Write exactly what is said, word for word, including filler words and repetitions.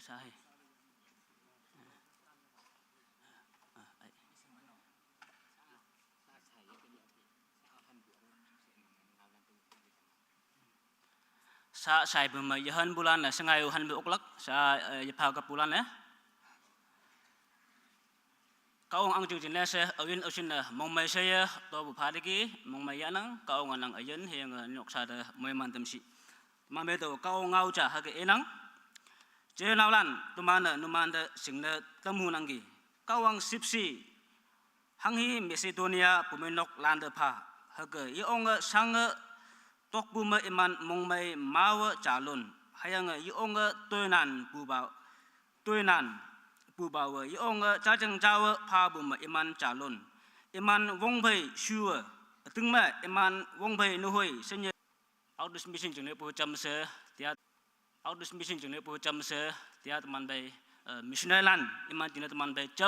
Sa hai. Sa sai bu me yehan bulan ne sengai u han bu oklak sa, eh, yepha ke bulan ne. Kaong ang jing jin le se awin awsin ne mongmei se ye to bu pha de ki mongmei ya nang kaong nang ayen he nge nyok sa de moi man tem si. Ma me to kaong ngau ja ha ke enang. Je nau lan tu man ne nu man de sing ne tem hu nang ki. Kaong sip si hang hi Macedonia pumenok lande pha. Hake ye ong sang tok bu me iman mongmei mawe jalun. Hayang ye ong toinan bu ba toinan bu ba we ye ong jajeng jawe pha bu me iman jalun. Iman wongphei shuwe. Ating me iman wongphei nuhoi senye. Outdoor mission jing ne pu jam se tia. Outdoor mission jing ne pu jam se tia teman bai, eh, missionary lan iman jing ne teman bai